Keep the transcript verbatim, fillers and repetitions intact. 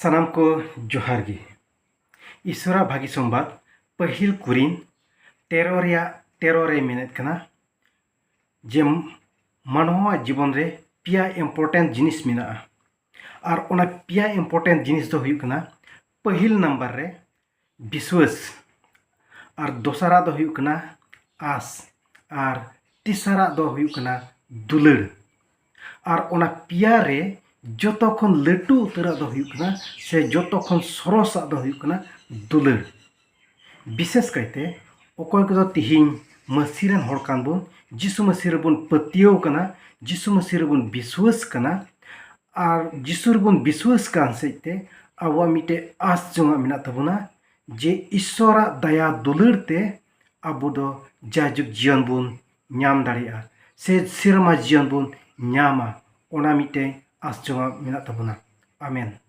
ᱥᱟᱱᱟᱢ ᱠᱚ ᱡᱚᱦᱟᱨ ᱜᱮ᱾ ᱤᱥᱚᱨᱟᱜ ᱵᱷᱟᱹᱜᱤ ᱥᱚᱢᱵᱟᱫ ᱯᱟᱹᱦᱤᱞ ᱠᱩᱨᱤᱱ ᱛᱮᱨᱚ ᱨᱮᱭᱟᱜ ᱛᱮᱨᱚ ᱨᱮ ᱢᱮᱱᱮᱫ ᱠᱟᱱᱟ ᱡᱮ ᱢᱟᱱᱣᱟᱣᱟᱜ ᱡᱤᱵᱚᱱ ᱨᱮ ᱯᱮᱭᱟ important ᱡᱤᱱᱤᱥ ᱢᱮᱱᱟᱜᱼᱟ᱾ ᱟᱨ ᱚᱱᱟ ᱯᱮᱭᱟ important ᱡᱤᱱᱤᱥ ᱫᱚ ᱦᱩᱭᱩᱜ ᱠᱟᱱᱟ, ᱯᱟᱹᱦᱤᱞ ᱱᱟᱢᱵᱟᱨ ᱨᱮ ᱵᱤᱥᱣᱟᱹᱥ, ᱟᱨ ᱫᱚᱥᱟᱨᱟᱜ ᱫᱚ ᱦᱩᱭᱩᱜ ᱠᱟᱱᱟ ᱟᱸᱥ, ᱟᱨ ᱛᱮᱥᱟᱨᱟᱜ ᱫᱚ ᱦᱩᱭᱩᱜ ᱠᱟᱱᱟ ᱫᱩᱞᱟᱹᱲ᱾ ᱟᱨ ᱚᱱᱟ ᱯᱮᱭᱟ ᱨᱮ ᱡᱚᱛᱚ ᱠᱷᱚᱱ ᱞᱟᱹᱴᱩ ᱩᱛᱟᱹᱨᱟᱜ ᱫᱚ ᱦᱩᱭᱩᱜ ᱠᱟᱱᱟ, ᱥᱮ ᱡᱚᱛᱚ ᱠᱷᱚᱱ ᱥᱚᱨᱚᱥᱟᱜ ᱫᱚ ᱦᱩᱭᱩᱜ ᱠᱟᱱᱟ ᱫᱩᱞᱟᱹᱲ᱾ ᱵᱤᱥᱮᱥ ᱠᱟᱭᱛᱮ ᱚᱠᱚᱭ ᱠᱚᱫᱚ ᱛᱤᱦᱤᱧ ᱢᱟᱹᱥᱤ ᱨᱮᱱ ᱦᱚᱲ ᱠᱟᱱ ᱵᱚᱱ, ᱡᱤᱥᱩ ᱢᱟᱹᱥᱤ ᱨᱮᱵᱚᱱ ᱯᱟᱹᱛᱭᱟᱹᱣ ᱠᱟᱱᱟ, ᱡᱤᱥᱩ ᱢᱟᱹᱥᱤ ᱨᱮᱵᱚᱱ ᱵᱤᱥᱣᱟᱹᱥ ᱠᱟᱱᱟ, ᱟᱨ ᱡᱤᱥᱩ ᱨᱮᱵᱚᱱ ᱵᱤᱥᱣᱟᱹᱥ ᱠᱟᱱ ᱥᱮᱫ ᱛᱮ ᱟᱵᱚᱣᱟᱜ ᱢᱤᱫᱴᱮᱡ ᱟᱸᱥ ᱡᱚᱝᱟᱜ ᱢᱮᱱᱟᱜ ᱛᱟᱵᱚᱱᱟ ᱡᱮ ᱤᱥᱚᱨᱟᱜ ᱫᱟᱭᱟ ᱫᱩᱞᱟᱹᱲ ᱛᱮ ᱟᱵᱚ ᱫᱚ ᱡᱟᱭᱡᱩᱜᱽ ᱡᱤᱭᱚᱱ ᱵᱚᱱ ᱧᱟᱢ ᱫᱟᱲᱮᱭᱟᱜᱼᱟ, ᱥᱮ ᱥᱮᱨᱢᱟ ᱡᱤᱭᱚᱱ ᱵᱚᱱ ᱧᱟᱢᱟ᱾ ᱚᱱᱟ ᱢᱤᱫᱴᱮᱡ ᱟᱸᱥ ᱡᱚᱝᱟᱜ ᱢᱮᱱᱟᱜ ᱛᱟᱵᱚᱱᱟ᱾ ᱟᱢᱮᱱ᱾